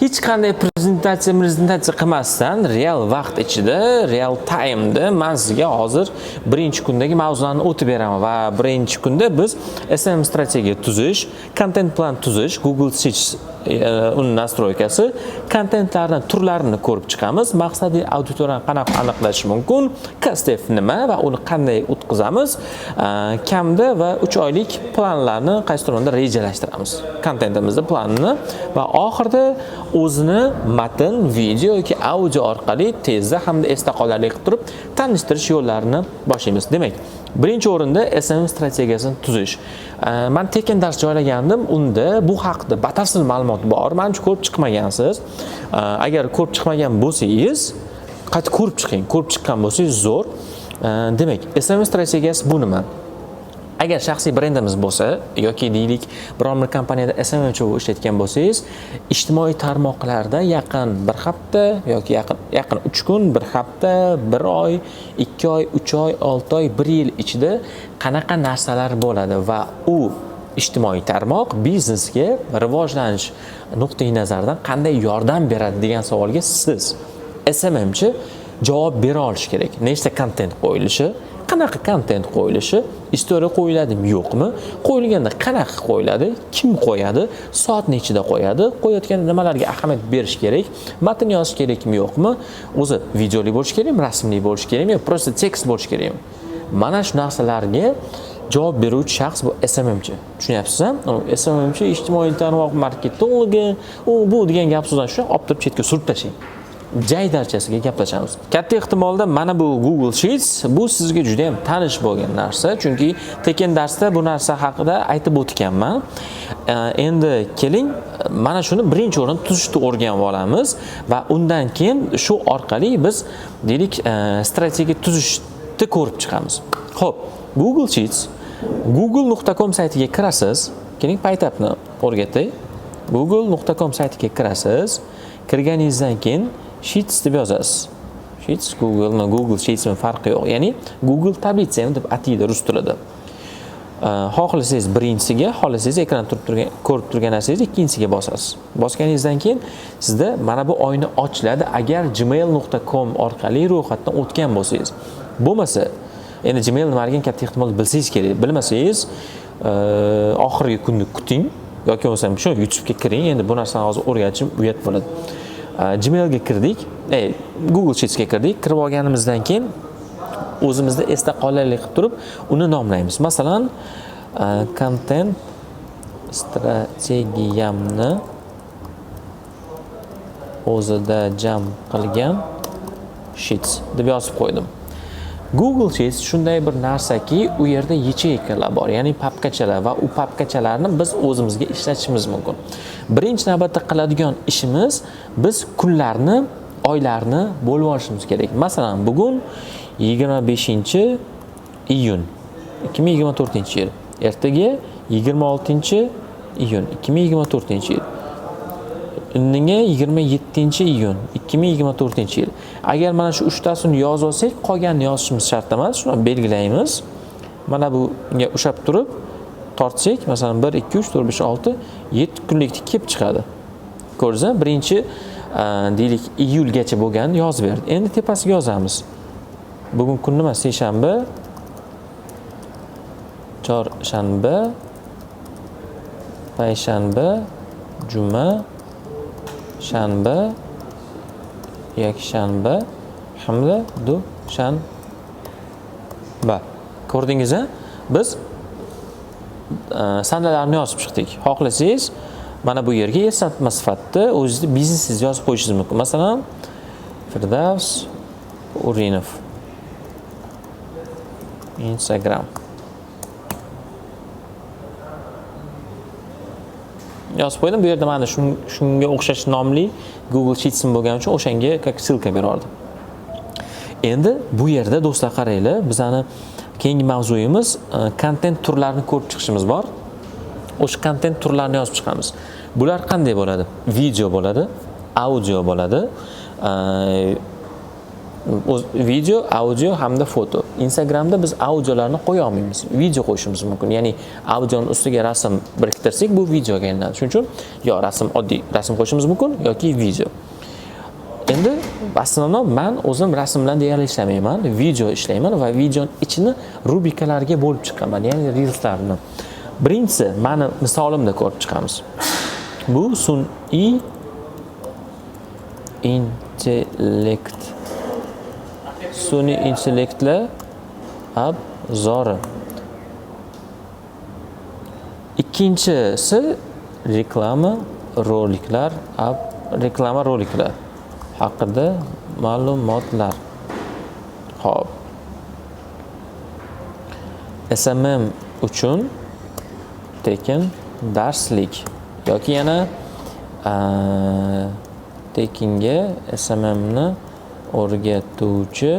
Hech qanday prezentatsiya qilmasdan real vaqt ichida, real time'da man sizga hozir birinchi kundagi mavzularni o'tib beraman va birinchi kunda biz SMM strategiya tuzish, kontent plan tuzish, Google Sheets, uni настройка si, kontentlarni turlarini ko'rib chiqamiz, maqsadiy auditoriyani qanaqa aniqlash mumkin, кастдев nima va uni qanday o'tkazamiz, kamda va 3 oylik planlarni qaysi tomonda rejalashtiramiz, kontentimizni planini va oxirida o'zini matn, video yoki audio orqali tezda hamda esda qolarli qilib turib tanishtirish yo'llarini boshlaymiz. Demak, birinchi o'rinda SMM strategiyasini tuzish. Man tekin dars joylagandim, unda bu haqida batafsil ma'lumot bor. Manimcha, ko'rib chiqmagansiz. Agar ko'rib chiqmagan bo'lsangiz, qayta ko'rib chiqing. Ko'rib chiqqan bo'lsangiz, zo'r. Demak, SMM strategiyasi bu nima? Agar shaxsiy brendimiz bo'lsa yoki, deylik, biror bir kompaniyada SMMchi bo'lib ishlayotgan bo'lsangiz, ijtimoiy tarmoqlarda yaqin bir hafta yoki yaqin 3 kun, bir hafta, bir oy, 2 oy, 3 oy, 6 oy, bir yil ichida qanaqa narsalar bo'ladi va u ijtimoiy tarmoq biznesga rivojlanish nuqtai nazaridan qanday yordam beradi degan savolga siz, SMMchi, javob bera olish kerak. Nechta kontent qo'yilishi, qanaqa kontent qo'yilishi, история qo'yiladimi, yo'qmi, qo'yilganda qanaqa qo'yiladi, kim qo'yadi, soat nechida qo'yadi, qo'yayotganda nimalarga ahamiyat berish kerak, matn yozish kerakmi, yo'qmi, o'zi videoli bo'lishi kerakmi, rasmli bo'lishi kerakmi yo просто tekst bo'lishi kerakmi? Mana shu narsalarga javob beruvchi shaxs bu SMMchi. Tushunyapsiz? SMMchi, ijtimoiy tarmoq marketologi, u bu degan gap so'zlarni shu olib turib chetga surib tashlang. Jaydarchasiga gaplashamiz. Katta ehtimolda mana bu Google Sheets bu sizga juda ham tanish bo'lgan narsa, chunki tekin darsda bu narsa haqida aytib o'tganman. Endi keling, mana shuni birinchi o'rinda tuzishni o'rganib olamiz va undan keyin shu orqali biz, deylik, strategiya tuzishni ko'rib chiqamiz. Xo'p, Google Sheets, google.com saytiga kirasiz. Keling, paytapni o'rgatay. google.com saytiga kirasiz. Kirganingizdan keyin Sheets deb yozasiz. Sheets, Google'ni, Google Sheetsmi, farqi yo'q. Ya'ni Google таблица ham deb ataydi rus tilida. Xohlasangiz birinchisiga, xohlasangiz ekran turib turgan, ko'rib turgan narsangiz ikkinchisiga bosasiz. Bosganingizdan keyin sizda mana bu oyna ochiladi, agar gmail.com orqali ro'yxatdan o'tgan bo'lsangiz. Bo'lmasa, endi Gmail nimaligini katta ehtimol bilsangiz kerak. Bilmasangiz, oxirgi kunni kuting yoki bo'lmasam shu YouTube'ga kiring. Endi bu narsani hozir o'rgatishim uyat bo'ladi. Gmailga kirdik, Google Sheetsga kirdik. Kirib olganimizdan keyin o'zimizda esda qolarli qilib turib uni nomlaymiz. Masalan, kontent strategiyamni o'zida jam qilgan Sheets deb yozib qo'ydim. Google Sheets shunday bir narsaki, u yerda ячейка lar bor, ya'ni papkachalar va u papkachalarni biz o'zimizga ishlatishimiz mumkin. Birinchi navbatda qiladigan ishimiz, biz kunlarni, oylarni bo'lib olishimiz kerak. Masalan, bugun 25-iyun 2024-yil. Ertaga 26-iyun 2024-yil. Undan 27-iyun 2024-yil. Agar mana shu uchtasini yozib olsak, qolganini yozishimiz shart emas. Shuni belgilaymiz. Mana bunga ushlab turib tortsak, masalan, 1 2 3 4 5 6 7 kunlikni kelib chiqadi. Ko'rdingizmi? Birinchi, deylik, iyulgacha bo'lganini yozib berdi. Endi tepasiga yozamiz. Bugun kun nima? Seshanba, chorshanba, payshanba, juma, shanba, yakshanba hamda dushanba. Ko'rdingiz? Biz sanalarni yozib chiqdik. Xohlasangiz, mana bu yerga eslatma sifatida o'zingizni biznesingizni yozib qo'yishingiz mumkin. Masalan, Firdavs Urinov Instagram. Yozib qo'ydim. Bu yerda mana shunga o'xshash nomli Google Sheetsim bo'lgani uchun o'shanga как ссылка berardim. Endi bu yerda, do'stlar, qaranglar, bizani keyingi mavzuyimiz kontent turlarini ko'rib chiqishimiz bor. O'sha kontent turlarini yozib chiqamiz. Bular qanday bo'ladi? Video bo'ladi, audio bo'ladi, video, audio hamda foto. Instagramda biz audiolarni qo'ya olmaymiz, video qo'yishimiz mumkin. Ya'ni audioni ustiga rasm biriktirsak, bu videoga aylanadi. Shuning uchun yo rasm, oddiy rasm qo'yishimiz mumkin yoki video. Endi в основном man o'zim rasm bilan deyarli ishlamayman, video ishlayman va videoni ichini rubrikalarga bo'lib chiqaman, ya'ni reelslarni. Birinchisi, mani misolimda ko'rib chiqamiz. Bu sun'iy intellekt. Sun'iy intellektlar abzori. Ikkinchisi reklama roliklar haqida ma'lumotlar. Xo'p. SMM uchun tekin darslik yoki yana tekinga SMMni o'rgatuvchi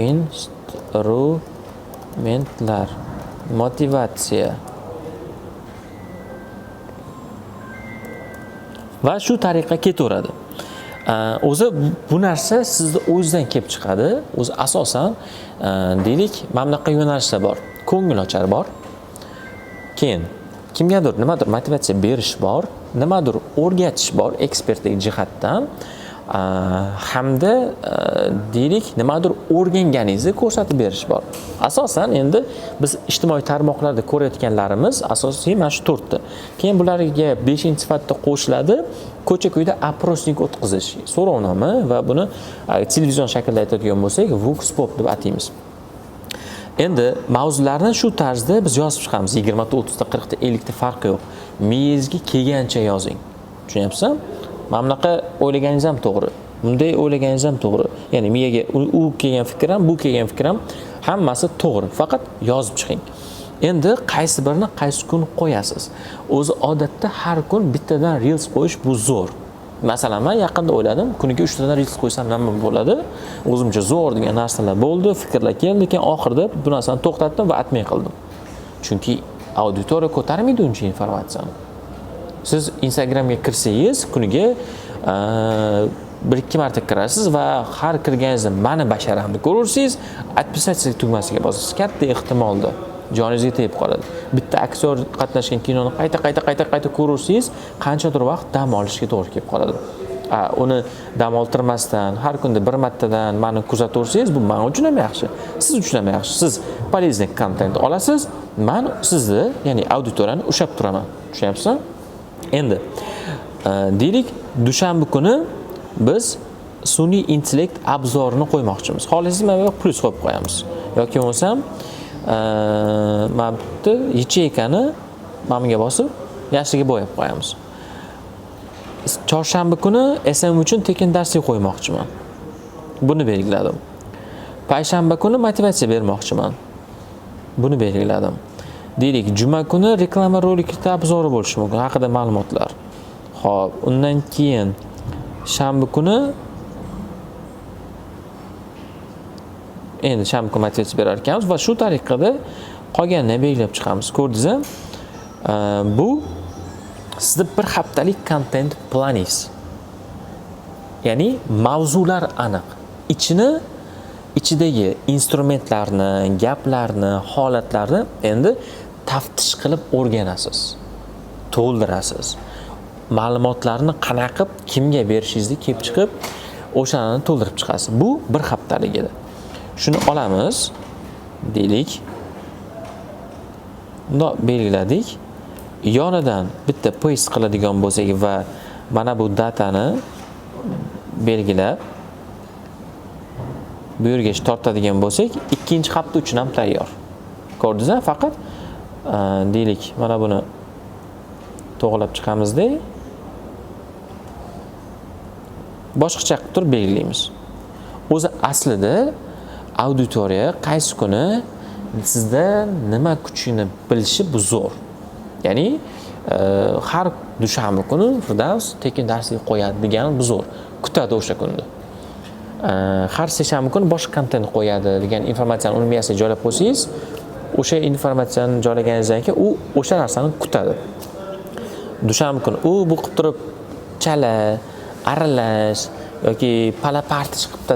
instrumentlar, motivatsiya. Va shu tariqa ketaveradi. O'zi bu narsa sizni o'zingizdan kelib chiqadi. O'zi asosan, deylik, mana bunaqa yo'nalishlar bor. Ko'ngilochar bor. Keyin kimgadir nimadir motivatsiya berish bor, nimadir o'rgatish bor ekspertlik jihatdan, hamda deylik, nimadir o'rganganingizni ko'rsatib berish bor. Asosan endi biz ijtimoiy tarmoqlarda ko'rayotganlarimiz asosiy mana shu to'rtta. Keyin bularga 5 sifatda qo'shiladi ko'cha-ko'yda опросник o'tkazish, so'rovnoma va buni televizion shaklda aytadigan bo'lsak, vox pop deb ataymiz. Endi mavzularni shu tarzda biz yozib chiqamiz. 20 ta, 30 ta, 40 ta, 50 ta farqi yo'q. Miyangizga kelgancha yozing. Tushunyapsizmi? Mana bunaqa o'ylaganingiz ham to'g'ri. Bunday o'ylaganingiz ham to'g'ri. Ya'ni miyaga u kelgan fikr ham, bu kelgan fikr ham hammasi to'g'ri. Faqat yozib chiqing. Endi qaysi birini qaysi kun qo'yasiz? O'zi odatda har kun bittadan reels qo'yish bu zo'r. Masalan, men yaqinda o'yladim, kuniga 3 tadan reels qo'ysam nima bo'ladi? O'zimcha zo'r degan narsalar bo'ldi, fikrlar keldi, keyin oxirida bu narsani to'xtatdim va atmay qildim. Chunki auditoriya ko'tarmaydi uncha informatsiyani. Siz Instagramga kirsangiz, kuniga 1-2 marta kirasiz va har kirganingizda mani basharamni ko'rursiz, отписаться tugmasiga bosasiz. Katta ehtimolda joningizga tegib qoladi. Bitta aktyor qatnashgan kinoni qayta qayta qayta qayta ko'rursiz, qanchadir vaqt dam olishga to'g'ri kelib qoladi. Uni dam oltirmasdan har kunda bir martadan mani kuzataversangiz, bu men uchun ham yaxshi, siz uchun ham yaxshi. Siz полезный kontent olasiz, men sizni, ya'ni auditoriyani ushlab turaman. Tushunyapsizmi? Endi deylik, dushanba kuni biz sun'iy intellekt abzorini qo'ymoqchimiz. Xohlasangiz mana bu yoqqa plyus qo'yib qo'yamiz. Yoki bo'lmasam mana bu yerda yacheykani mana bunga bosib, yashilga bo'yab qo'yamiz. Chorshanba kuni SMM uchun tekin darslik qo'ymoqchiman. Buni belgiladim. Payshanba kuni motivatsiya bermoqchiman. Buni belgiladim. Deylik, juma kuni reklama roliki abzori bo'lishi mumkin, haqida ma'lumotlar. Xo'p, undan keyin shanba kuni endi shanba kuni motivatsiya berar ekanmiz va shu tariqada qolganini belgilab chiqamiz. Ko'rdingizmi? Bu sizni bir haftalik kontent planingiz. Ya'ni mavzular aniq. Ichidagi instrumentlarni, gaplarni, holatlarni endi taftish qilib o'rganasiz. To'ldirasiz. Ma'lumotlarni qanaqa qilib kimga berishingizni kelib chiqib o'shani to'ldirib chiqasiz. Bu bir haftalik edi. Shuni olamiz, deylik. Bundoq belgiladik. Yonidan bitta paste qiladigan bo'lsak va mana bu datani belgilab bu yerga tortadigan bo'lsak, ikkinchi hafta uchun ham tayyor. Ko'rdingizmi? Faqat deylik, mana buni to'g'rilab chiqamizda, boshqacha qilib turib belgilaymiz. O'zi aslida auditoriya qaysi kuni sizda nima kuchini bilishi bu zo'r. Ya'ni har dushanba kuni Firdavs tekin darslik qo'yadi degani bu zo'r. Kutadi o'sha kunni. Har seshanba kuni boshqa kontent qo'yadi degan informatsiyani uni miyasiga joylab qo'ysangiz, o'sha informatsiyani joylaganingizdan keyin u o'sha narsani kutadi. Dushanba kuni u bu qilib turib chala, aralash yoki pala partish qilib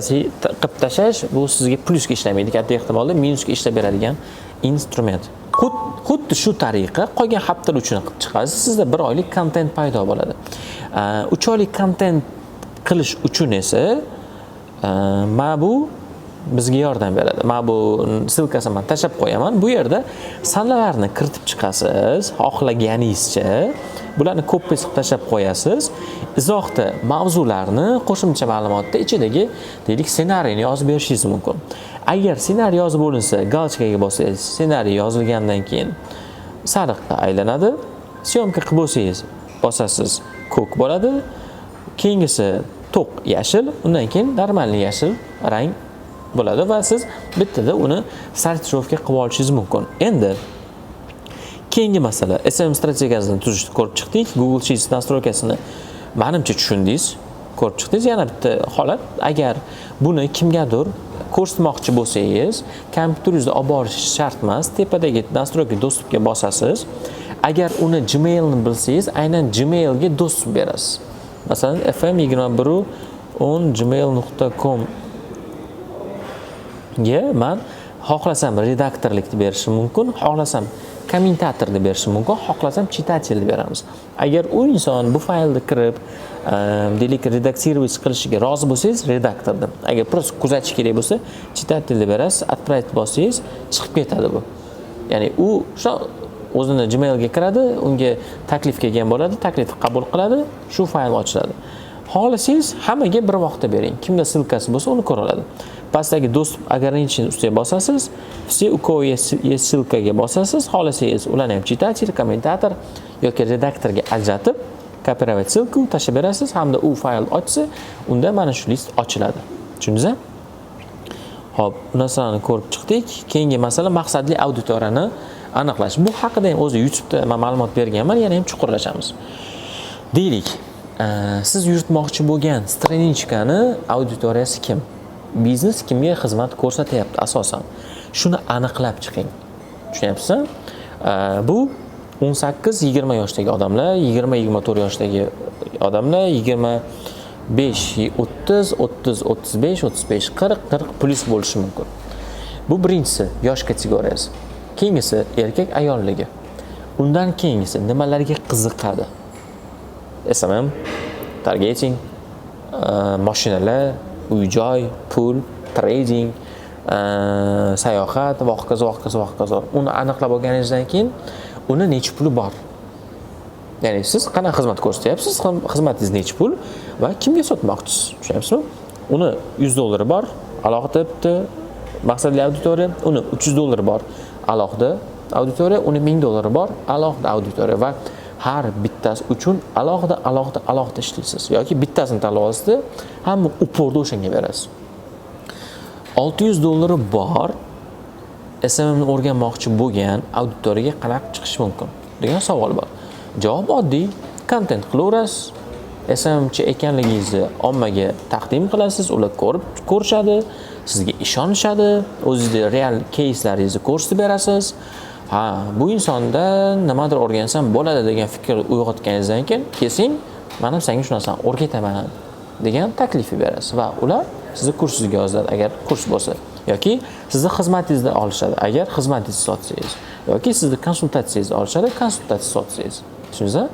qilib tashlash, bu sizga plyusga ishlamaydi, katta ehtimolda minusga ishlab beradigan instrument. Xuddi shu tariqa qolgan haftalar uchun qilib chiqasiz, sizda bir oylik kontent paydo bo'ladi. 3 oylik kontent qilish uchun esa mana bu bizga yordam beradi. Mana bu ссылка sini man tashlab qo'yaman. Bu yerda sanalarni kiritib chiqasiz, xohlaganingizcha. Bularni copy qilib tashlab qo'yasiz. Izohda mavzularni, qo'shimcha ma'lumotda ichidagi, deylik, ssenariyni yozib berishingiz mumkin. Agar ssenariy yozib bo'linsa, галочка ga bossangiz, ssenariy yozilgandan keyin sariqqa aylanadi. Съёмка qilib bo'lsangiz, bosasiz, ko'k bo'ladi. Keyingisi to'q yashil, undan keyin нормальный yashil rang bo'ladi va siz bittada uni сортировка qilib olishingiz mumkin. Endi keyingi masala, SMM strategiyasini tuzishni ko'rib chiqdik. Google Sheets настройка sini manimcha tushundingiz, ko'rib chiqdingiz. Yana bitta holat, agar buni kimgadir ko'rsatmoqchi bo'lsangiz, kompyuteringizda olib borish shart emas. Tepadagi настройка доступ ga bosasiz. Agar uni Gmailni bilsangiz, aynan Gmailga доступ berasiz. Masalan, fm2110 gmail.com ga man xohlasam redaktorlikni berishim mumkin, xohlasam kommentatorni berishim mumkin, xohlasam читатель ni beramiz. Agar u inson bu faylni kirib, deylik, редактировать qilishiga rozi bo'lsangiz, redaktorni. Agar просто kuzatish kerak bo'lsa, читатель ni berasiz, отправить bossangiz, chiqib ketadi bu. Ya'ni u shu o'zini Gmailga kiradi, unga taklif kelgan bo'ladi, taklifni qabul qiladi, shu fayl ochiladi. Xohlasangiz, hammaga bir vaqtda bering. Kimda ссылка si bo'lsa, uni ko'ra oladi. Pastdagi доступ ограничен ustiga bosasiz, все, у кого есть ссылка ga bosasiz, xohlasangiz ularni ham читатель, kommentator yoki redaktorga ajratib, копировать ссылку tashlab berasiz hamda u fayl ochsa, unda mana shu list ochiladi. Tushundingizmi? Xo'p, bu narsalarni ko'rib chiqdik. Keyingi masala maqsadli auditoriyani aniqlash. Bu haqida ham o'zi YouTube'da man ma'lumot berganman, yana ham chuqurlashamiz. Deylik, siz yuritmoqchi bo'lgan страничка ni auditoriyasi kim? Biznes kimga xizmat ko'rsatyapti asosan? Shuni aniqlab chiqing. Tushunyapsizmi? Bu 18-20 yoshdagi odamlar, 20-24 yoshdagi odamlar, 25 30, 30 35, 35 40, 40 plyus bo'lishi mumkin. Bu birinchisi yosh kategoriyasi. Keyingisi erkak ayolligi. Undan keyingisi nimalarga qiziqadi? SMM, targeting, mashinalar, uy-joy, pul, trading, sayohat va hokazo, hokazo, hokazo. Uni aniqlab olganingizdan keyin uni necha puli bor? Ya'ni siz qanaqa xizmat ko'rsatyapsiz, xizmatingiz necha pul va kimga sotmoqchisiz? Tushunyapsizmi? Uni 100 dollari bor, alohida bitta maqsadli auditoriya, uni 300 dollari bor, alohida auditoriya, uni 1000 dollari bor, alohida auditoriya va har bittasi uchun alohida, alohida, alohida ishlaysiz yoki bittasini tanlab olasizda, hamma упор ni o'shanga berasiz. 600 dollari bor SMMni o'rganmoqchi bo'lgan auditoriyaga qanaqa chiqish mumkin degan savol bor. Javob oddiy: kontent qilaverasiz, SMMchi ekanligingizni ommaga taqdim qilasiz, ular ko'rib ko'rishadi, sizga ishonishadi, o'zingizni real keyslaringizni ko'rsatib berasiz. Ha, bu insonda nimadir o'rgansam bo'ladi degan fikr uyg'otganingizdan keyin, kelsang, man ham senga shu narsani o'rgataman degan taklifni berasiz va ular sizni kursingizga yoziladi, agar kurs bo'lsa, yoki sizni xizmatingizni olishadi, agar xizmatingizni sotsangiz, yoki sizni konsultatsiyangizni olishadi, konsultatsiya sotsangiz. Tushundingizmi?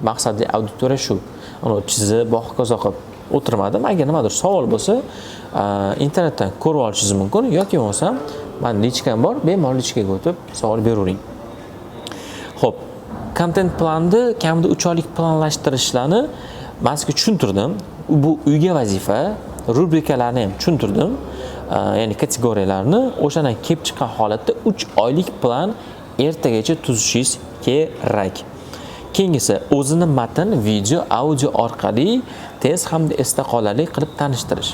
Maqsadli auditoriya shu. Uni chizib, va hokazo qilib o'tirmadim. Agar nimadir savol bo'lsa, internetdan ko'rib olishingiz mumkin yoki bo'lmasam mani личка m bor, bemalol личка ga o'tib savol beravering. Xo'p, kontent planni kamida 3 oylik planlashtirishlarni man sizga tushuntirdim. Bu uyga vazifa, rubrikalarni ham tushuntirdim. Ya'ni kategoriyalarni. O'shandan kelib chiqqan holatda 3 oylik plan ertagacha tuzishingiz kerak. Keyingisi o'zini matn, video, audio orqali tez hamda esda qolarli qilib tanishtirish.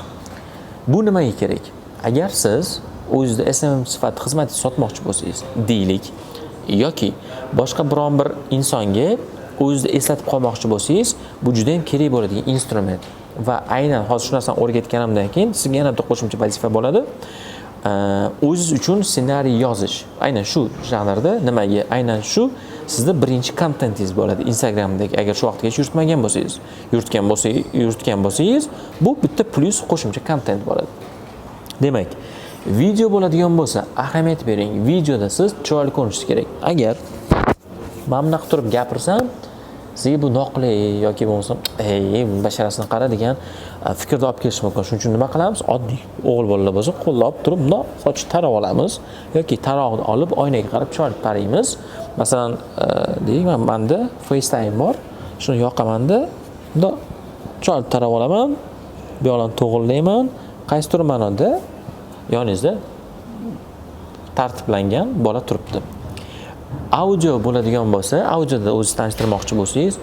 Bu nimaga kerak? Agar siz o'zingizda SMM sifatida xizmat sotmoqchi bo'lsangiz, deylik, yoki boshqa biron bir insonga o'zingizni eslatib qolmoqchi bo'lsangiz, bu juda ham kerak bo'ladigan instrument. Va aynan hozir shu narsani o'rgatganimdan keyin sizga yana bitta qo'shimcha vazifa bo'ladi. O'zingiz uchun ssenariy yozish. Aynan shu janrda nimaga? Aynan shu sizni birinchi kontentingiz bo'ladi Instagramdagi. Agar shu vaqtgacha yuritmagan bo'lsangiz, yuritgan bo'lsangiz, bu bitta plyus qo'shimcha kontent bo'ladi. Demak, video bo'ladigan bo'lsa, ahamiyat bering. Videoda siz chiroyli ko'rinishingiz kerak. Agar mana bunaqa turib gapirsam, sizga bu noqulay yoki bo'lmasam, "Ey, basharasini qara" degan fikrni olib kelishi mumkin. Shuning uchun nima qilamiz? Oddiy o'g'il bolalar bo'lsa, qo'lni olib turib, bundoq sochni tarab olamiz yoki taroqni olib, oynaga qarab chiroyli taraymiz. Masalan, deylik, manda FaceTime bor. Shuni yoqamanda, bundoq chiroyli tarab olaman, bu yoqlarni to'g'irlayman. Qaysidir ma'noda yoningizda tartiblangan bola turibdi. Audio bo'ladigan bo'lsa, audioda o'zingizni tanishtirmoqchi bo'lsangiz,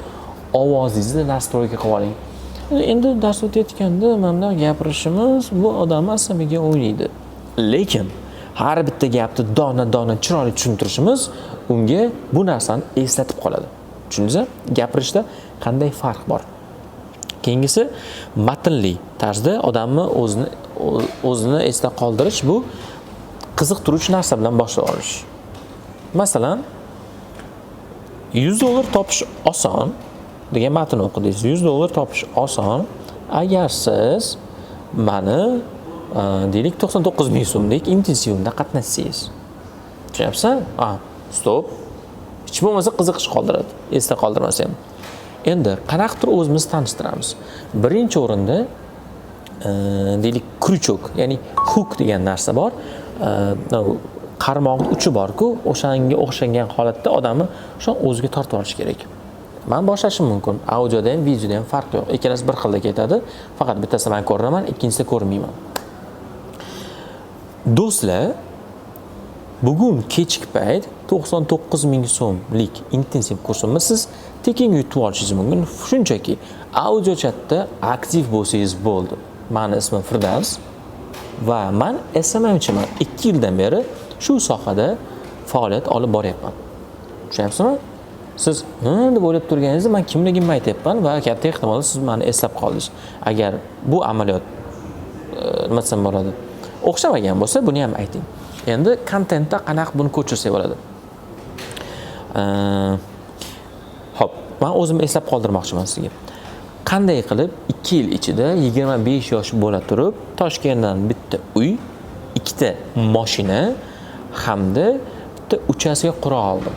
ovozingizni настройка qilib oling. Endi dars o'tayotganda mana bundoq gapirishimiz bu odamni asabiga o'ynaydi. Lekin har bitta gapni dona-dona chiroyli tushuntirishimiz unga bu narsani eslatib qoladi. Tushundingizmi? Gapirishda qanday farq bor? Keyingisi, matnli tarzda odamni o'zini esda qoldirish, bu qiziqtiruvchi narsa bilan boshlab olish. Masalan, "$100 topish oson" degan matn o'qidingiz. "$100 topish oson, agar siz mani, deylik, 99 ming so'mlik intensivimda qatnashsangiz." Tushunyapsan? A, стоп. Hech bo'lmasa qiziqish qoldiradi, esda qoldirmasa ham. Endi qanaqadir o'zimizni tanishtiramiz. Birinchi o'rinda, deylik, крючок, ya'ni hook degan narsa bor. Qarmoqni uchi bor-ku, o'shanga o'xshagan holatda odamni o'sha o'ziga tortib olish kerak. Man boshlashim mumkin. Audioda ham, videoda ham farq yo'q. Ikkalasi bir xilda ketadi. Faqat bittasida man ko'rinaman, ikkinchisida ko'rinmayman. Do'stlar, bugun kechki payt 99 ming so'mlik intensiv kursimni siz tekinga yutib olishingiz mumkin. Shunchaki audio chatda aktiv bo'lsangiz bo'ldi. Mani ismim Firdavs va man SMMchiman. 2 yildan beri shu sohada faoliyat olib boryapman. Tushunyapsizmi? Siz "Hı" deb o'ylab turganingizda man kimligimni aytyapman va katta ehtimol siz mani eslab qoldingiz. Agar bu amaliyot, nima desam bo'ladi, o'xshamagan bo'lsa, buni ham ayting. Endi kontentda qanaqa buni ko'chirsak bo'ladi? Xo'p, man o'zim eslab qoldirmoqchiman sizga. Qanday qilib 2 yil ichida 25 yosh bo'la turib Toshkentdan bitta uy, ikkita mashina hamda bitta uchastka qura oldim.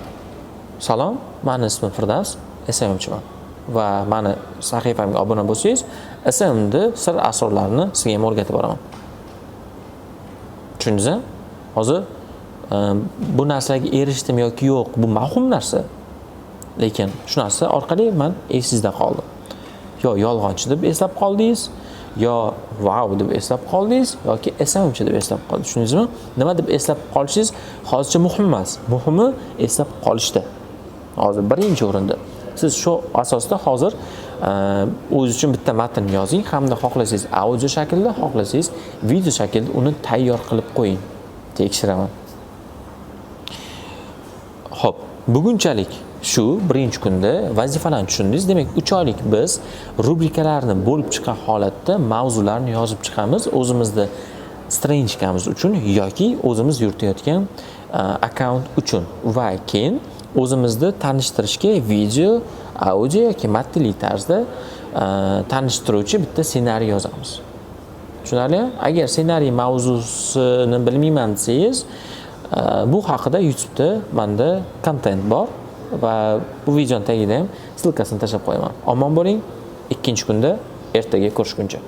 Salom, mani ismim Firdavs, SMMchiman. Va mani sahifamga obuna bo'lsangiz, SMMni sir asrorlarini sizga ham o'rgatib boraman. Tushundingizmi? Hozir bu narsaga erishdim yoki yo'q, bu mavhum narsa. Lekin shu narsa orqali man esingizda qoldim. Yo yolg'onchi deb eslab qoldingiz, yo vau deb eslab qoldingiz yoki SMMchi deb eslab qoldingiz. Tushundingizmi? Nima deb eslab qolishingiz hozircha muhim emas. Muhimi eslab qolishda. Hozir birinchi o'rinda. Siz shu asosda hozir o'zingiz uchun bitta matn yozing hamda xohlasangiz audio shaklda, xohlasangiz video shaklida uni tayyor qilib qo'ying. Tekshiraman. Xo'p, bugunchalik shu birinchi kunda vazifalarni tushundingiz. Demak, 3 oylik biz rubrikalarni bo'lib chiqqan holatda mavzularni yozib chiqamiz o'zimizni страничка miz uchun yoki o'zimiz yuritayotgan akkaunt uchun va keyin o'zimizni tanishtirishga video, audio yoki matnli tarzda tanishtiruvchi bitta ssenariy yozamiz. Tushunarlimi? Agar ssenariy mavzusini bilmayman desangiz, bu haqida YouTube'da manda kontent bor va bu videoni tagida ham ссылка sini tashlab qo'yaman. Omon bo'ling. Ikkinchi kunda ertaga ko'rishguncha.